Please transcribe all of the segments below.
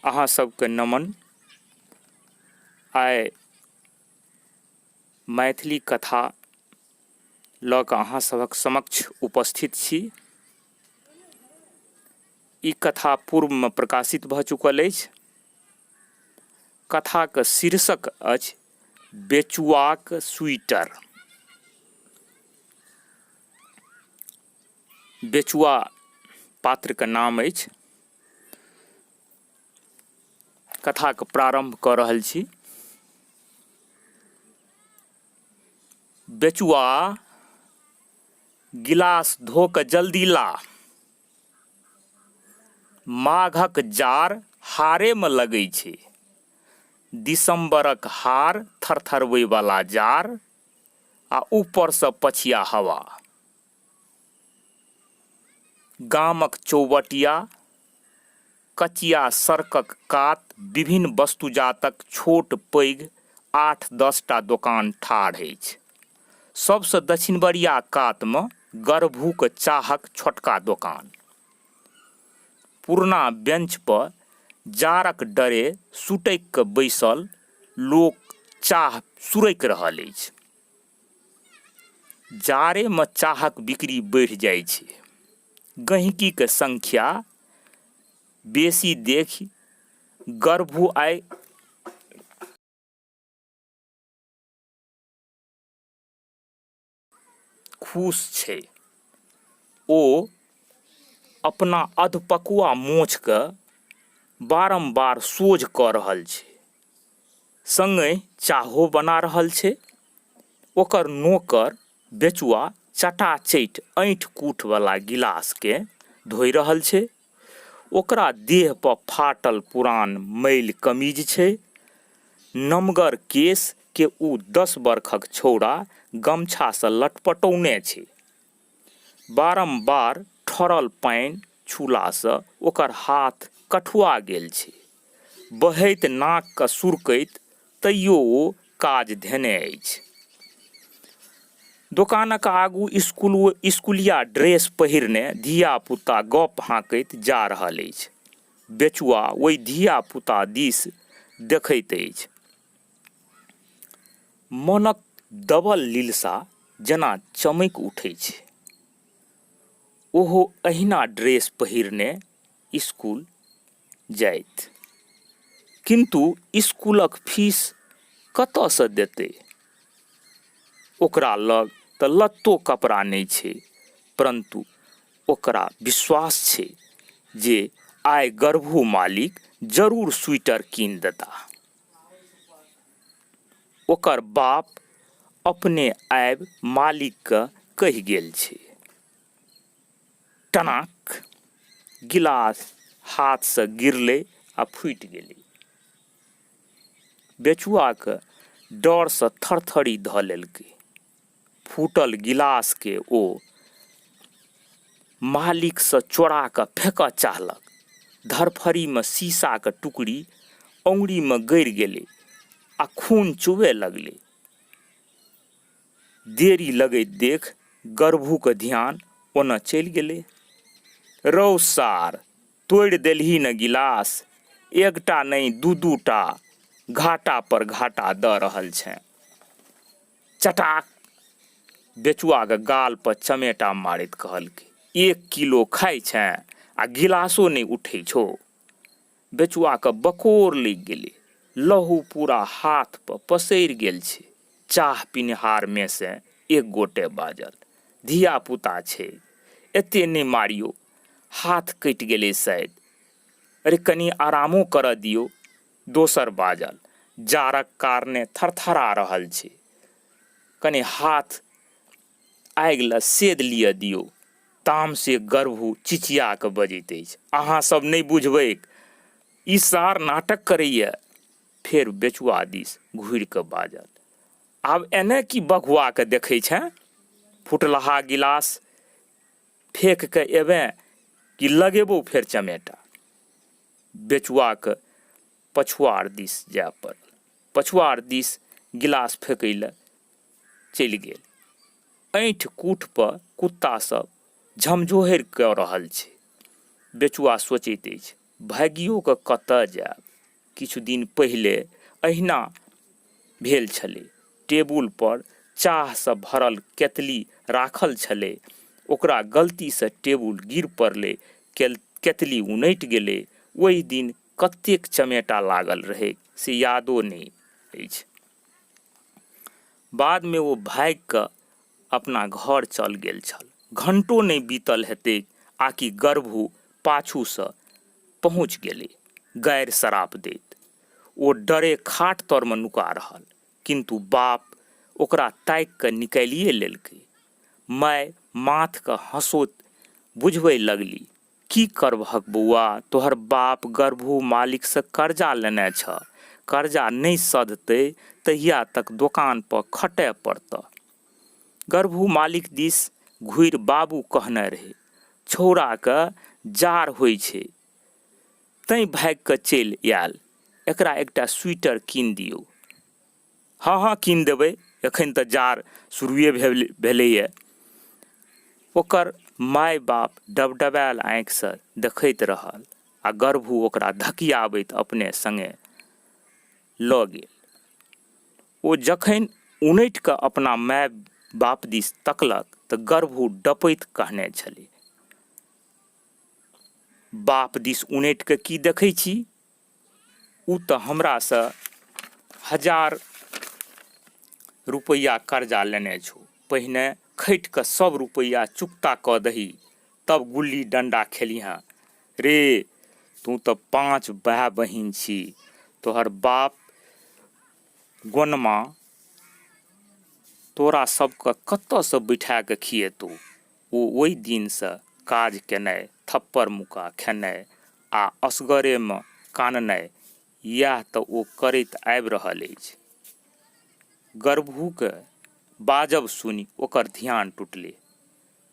अहाँ सबके नमन। आइ मैथिली कथा लऽ कऽ अहाँ सभक समक्ष उपस्थित छी। ई कथा पूर्वमे प्रकाशित भऽ चुकल अछि। कथाके शीर्षक अछि बेचुआक स्वीटर। बेचुआ पात्रके नाम अछि। कथाके प्रारम्भ कऽ रहल छी। बेचुआ, गिलास धो कऽ जल्दी ला। माघक जाड़ हाड़ेमे लगै छै। दिसम्बरक हाड़ थरथरबैवला जाड़ आ ऊपरसँ पछिया हवा। गामक चौबटिया, कचिया सड़कक कात विभिन्न वस्तुजातक छोट-पैघ आठ-दसटा दोकान ठाढ़ अछि। सभसँ दछिनबरिया कातमे गरभूक चाहक छोटका दोकान। पुरना बेंचपर जाड़क डरे सुटकि कऽ बैसल लोक चाह सुरकि रहल अछि। जाड़ेमे चाहक बिक्री बढ़ि जाइ छै। गहिंकीक संख्या बेसी देखि गरभू आइ खुश छै। ओ अपना अधपकुआ मोछकेँ बारम्बार सोझ कऽ रहल छै। संगहि चाहो बना रहल छै। ओकर नोकर बेचुआ चटाचटि ऐंठ-कूठवला गिलासकेँ धोइ रहल छै। ओकरा देह पर फाटल पुरान मैल कमीज छै। नमगर केश के ओ 10 बरखक छौड़ा गमछा सँ लटपटौने छै। बारम्बार ठरल पानि छूला सँ ओकर हाथ कठुआ गेल छै। बहैत नाक केँ सुरकैत तैयो ओ काज धेने अछि। दोकानक आगू स्कूलिया ड्रेस पहिरने धिया-पुता गप्प हाँकैत जा रहल अछि। बेचुआ ओहि धिया-पुता दिस देखैत अछि। मनक दबल लिलसा जेना चमकि उठै छै। ओहो एहिना ड्रेस पहिरने स्कूल जाइत। किन्तु स्कूलक फीस कतऽ सँ देतै? ओकरा लग तऽ लत्तो-कपड़ा नहि छै। परन्तु ओकरा विश्वास छै जे आइ गरभू मालिक जरूर स्वीटर कीनि देताह। ओकर बाप अपने आबि मालिककेँ कहि गेल छै। टनाक! गिलास हाथसँ गिरलै आ फूटि गेलै। बेचुआकेँ डरसँ थरथरी धऽ लेलकै। फूटल गिलासकेँ ओ मालिकसँ चोरा कऽ फेकऽ चाहलक। धड़फड़ीमे शीशाक टुकड़ी औंगरीमे गड़ि गेलै आ खून चुबए लगलै। देरी लगैत देख गरभूक धियान ओनऽ चलि गेलै। रौ सार, तोड़ि देलही ने गिलास। एकटा नहि दू-दू टा घाटा पर घाटा दऽ रहल छेँ। चटाक! बेचुआक गाल पर चमेटा मारैत कहलकै, एक किलो खाइ छेँ आ गिलासो नहि उठै छौ। बेचुआकेँ बकोर लगि गेलै। लहू पूरा हाथ पर पसरि गेल छै। चाह पीनिहारमे से एक गोटे बाजल, धिया-पुता छै, एते नहि मारियौ। हाथ कटि गेलै शायद। अरे कनी आरामो करऽ दियौ। दोसर बाजल, जाड़क कारणे थरथरा रहल छै। कनी हाथ आगि लऽ सेद लिअ दियौ। तामसे गर्भू चिचिया कऽ बजैत अछि, अहाँ सभ नहि बुझबैक। ई सार नाटक करैए। फेर बेचुआ दिस घुरि कऽ बाजल, आब एने की बघुआ कऽ देखै छेँ? फुटलहा गिलास फेक कऽ एबेँ कि लगेबौ फेर चमेटा? बेचुआक पछुआर दिस जाय पड़ल। पछुआर दिस गिलास फेकै लए चलि गेल। ऐंठ-कूठ पर कुत्ता सभ झमझोहरि कऽ रहल छै। बेचुआ सोचैत अछि। भागियो कऽ कतऽ जायब? किछु दिन पहिले एहिना भेल छलै। टेबुल पर चाहसँ भरल केतली राखल छलै। ओकरा गलतीसँ टेबुल गिर पड़लै। केतली उनटि गेलै। ओहि दिन कतेक चमेटा लागल रहैक से यादो नहि अछि। बादमे ओ भागि कऽ अपना घर चल गेल छल। घंटो नहि बीतल हेतैक आकि गर्भू पाछूसँ पहुँचि गेलै, गारि-सराप दैत। ओ डरे खाट तरमे नुका रहल। किन्तु बाप ओकरा ताकि कऽ निकालिए लेलकै। माय माथकेँ हँसोति बुझबय लगली, की करबहक बौआ, तोहर बाप गर्भू मालिकसँ कर्जा लेने छह। कर्जा नहि सधतै तहिया तक दोकानपर खटए पड़तह। गर्भू मालिक दिस घुरि बाबू कहने रहै, छौड़ाकेँ जाड़ होइ छै, तैं भागि कऽ चलि आयल। एकरा एकटा स्वीटर कीनि दियौ। हँ हँ कीन देबै एखन तऽ जाड़ शुरुए भेलैए। ओकर माय बाप डबडबायल आँखिसँ देखैत रहल आ गर्भू ओकरा धकियाबैत अपने संगे लऽ गेल। ओ जखन उनटि कऽ अपना माय बाप दिस तकलक तऽ गर्भू डपैत कहने छलै, बाप दिस उनटि कऽ की देखै छी? ओ तऽ हमरासँ 1000 रुपैआ कर्जा लेने छौ। पहिने खटि कऽ सभ रुपैआ चुकता कऽ दही तब गुल्ली डंडा खेलिहेँ। रे, तूँ तऽ पाँच भाय-बहिन छी। तोहर बाप गोनमा तोरा सभकेँ कतऽसँ बैठा कऽ खिएतौ? ओ ओहि दिनसँ काज केनाइ, थप्पड़-मुक्का खेनाइ आ असगरेमे काननाइ, यैह तऽ ओ करैत आबि रहल अछि। गर्भूक बाजब सुनि ओकर ध्यान टुटलै।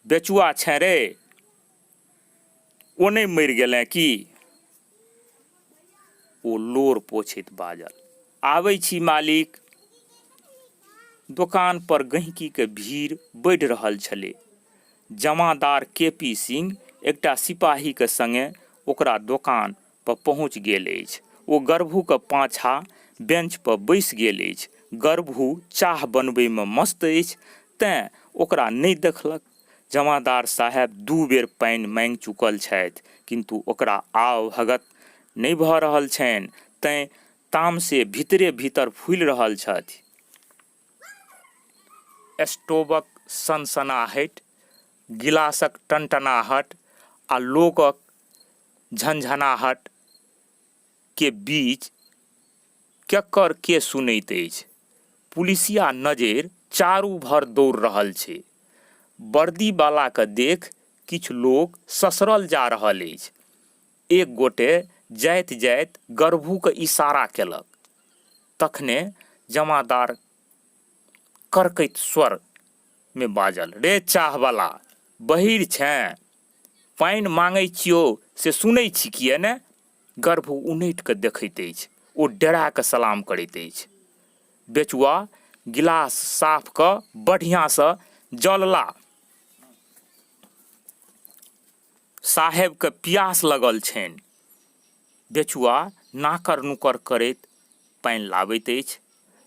बेचुआ छेँ रे? ओने मरि गेलेँ की? ओ लोर पोछैत बाजल, आबै छी मालिक। दोकान पर गहिंकीक भीड़ बढ़ि रहल छलै। जमादार के पी सिंह एकटा सिपाहीक संगे ओकरा दोकान पर पहुँचि गेल अछि। ओ गर्भूक पाछाँ बेंच पर बैसि गेल अछि। गर्भू चाह बनबैमे मस्त अछि तेँ ओकरा नहि देखलक। जमादार साहेब दू बेर पानि माँगि चुकल छथि, किन्तु ओकरा आवभगत नहि भऽ रहल छनि तेँ तामसे भीतरे-भीतर फूलि रहल छथि। स्टोवक सनसनाहटि, गिलासक टनटनाहटि आ लोकक झनझनाहटि के बीच केकर के सुनैत अछि? पुलिसिया नजरि चारू भर दौड़ रहल छै। वर्दीबालाकेँ देखि किछु लोक ससरल जा रहल अछि। एक गोटे जाइत-जाइत गर्भूकेँ इशारा केलक। तखने जमादार कड़कैत स्वर मे बाजल, रे चाहबला, बहीर छेँ? पानि माङै छियौ से सुनै छी किए ने? गर्भू उनटि कऽ देखैत अछि। ओ डेरा कऽ सलाम करैत अछि। बेचुआ, गिलास साफ कऽ बढ़ियाँसँ जल ला। साहेबकेँ पियास लगल छनि। बेचुआ नाकर-नुकर करैत पानि लाबैत अछि।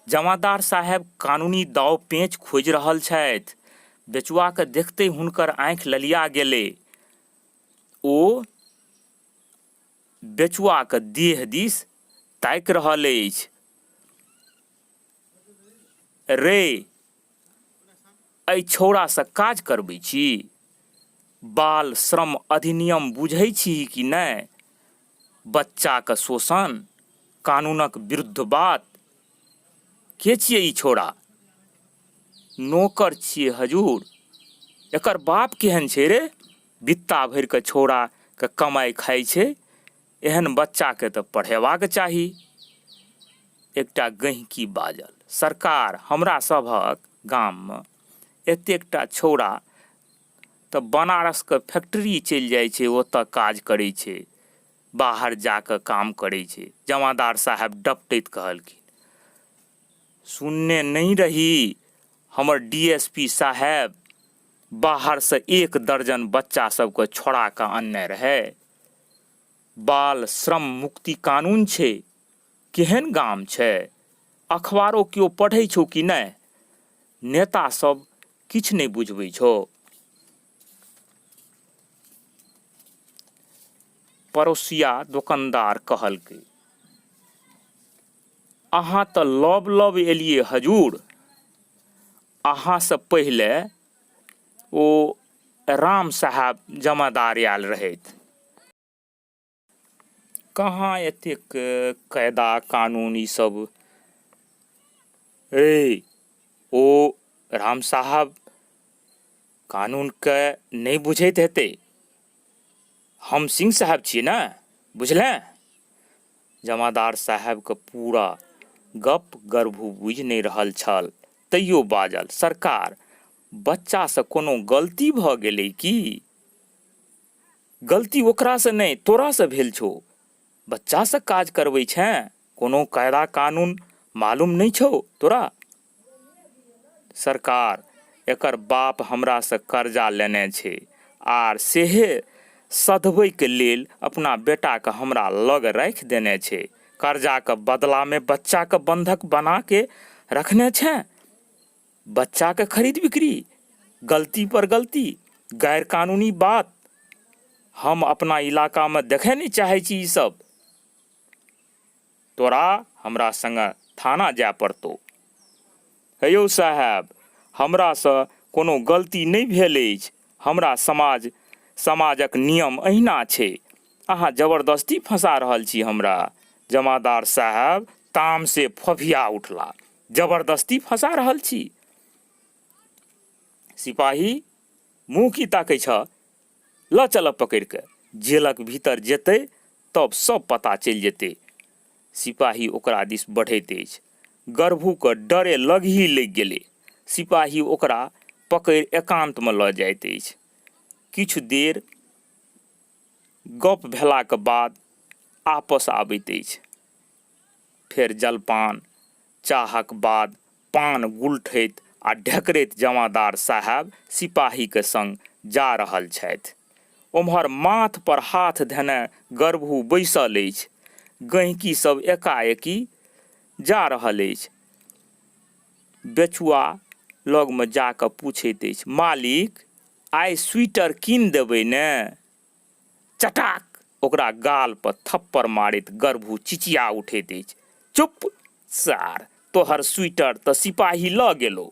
जमादार साहेब कानूनी दाव-पेंच खोजि रहल छथि। बेचुआकेँ देखिते हुनकर आँखि ललिया गेलै। ओ बेचुआक देह दिस ताकि रहल अछि। रे, एहि छौड़ासँ काज करबै छी? बाल श्रम अधिनियम बुझै छीही कि नै? बच्चाक शोषण, कानूनक विरुद्ध बात। के छियै ई छौड़ा? नोकर छियै हजूर। एकर बाप केहन छै रे? बित्ता भरि कऽ छौड़ाके कमाइ खाइ छै। एहन बच्चाके तऽ पढ़ेबाक चाही। एकटा गहिंकी बाजल, सरकार, हमरा सभक गाममे एतेकटा छौड़ा तऽ बनारसके फैक्ट्री चलि जाइ छै, ओतऽ काज करै छै, बाहर जा कऽ काम करै छै। जमादार साहेब डपटैत कहलखिन, सुनने नहि रही हमर डी एस पी साहेब बाहरसँ एक दर्जन बच्चा सबके छोड़ा कऽ अनने रहै। बाल श्रम मुक्ति कानून छै। केहन गाम छै? अखबारो केओ पढ़ै छौ कि नहि? नेता सब किछु नहि बुझबै छौ? पड़ोसिया दोकनदार कहलकै, अहाँ तऽ लब लब एलियै हजूर। अहाँसँ पहिले ओ राम साहेब जमादार आयल रहथि। कहाँ एतेक कायदा कानून ई सब। रे ओ राम साहब कानूनके नहि बुझैत हेतै। हम सिंह साहेब छियै ने, बुझलें? जमादार साहेबके पूरा गप गर्भू बुझि नहि रहल छल, तैयो बाजल, सरकार, बच्चासँ कोनो गलती भऽ गेलै की? गलती ओकरासँ नहि, तोरासँ भेल छौ। बच्चासँ काज करबै छेँ? कोनो कायदा कानून मालूम नहि छौ तोरा? सरकार, एकर बाप हमरासँ कर्जा लेने छै आर सेहे सधबैक लेल अपना बेटाकेँ हमरा लग राखि देने छै। कर्जाक बदलामे बच्चाकेँ बंधक बनाके रखने छेँ? बच्चाके खरीद बिक्री, गलती पर गलती, गैर कानूनी बात। हम अपना इलाकामे देखै नहि चाहै छी ई सब। तोरा हमरा संगे थाना जाय पड़तौ। हे यौ साहेब, हमरासँ कोनो गलती नहि भेल अछि। हमरा समाज समाजक नियम एहिना छै। अहाँ जबरदस्ती फँसा रहल छी हमरा। जमादार साहेब तामसे फफिया उठला, जबरदस्ती फँसा रहल छी? सिपाही, मुँह की ताकै छह? लऽ चलऽ पकड़ि कऽ। जेलक भीतर जेतै तब सब पता चलि जेतै। सिपाही ओकरा दिस बढ़ैत अछि। गर्भूके डरे लगही लागि गेलै। सिपाही ओकरा पकड़ि एकान्तमे लऽ जाइत अछि। किछु देर गप भेलाक बाद आपस आबैत अछि। फेर जलपान, चाहक बाद पान गुलठैत आ ढेकरैत जमादार साहेब सिपाहीक संग जा रहल छथि। ओम्हर माथ पर हाथ धेने गर्भू बैसल अछि। गहिंकी सभ एकाएकी जा रहल अछि। बेचुआ लगमे जा कऽ पुछैत अछि, मालिक, आइ स्वीटर कीनि देबै ने? चटाक ओकरा गाल पर थप्पड़ मारैत गर्भू चिचिया उठैत अछि, चुप सार, तोहर स्वीटर तऽ सिपाही लऽ गेलौ।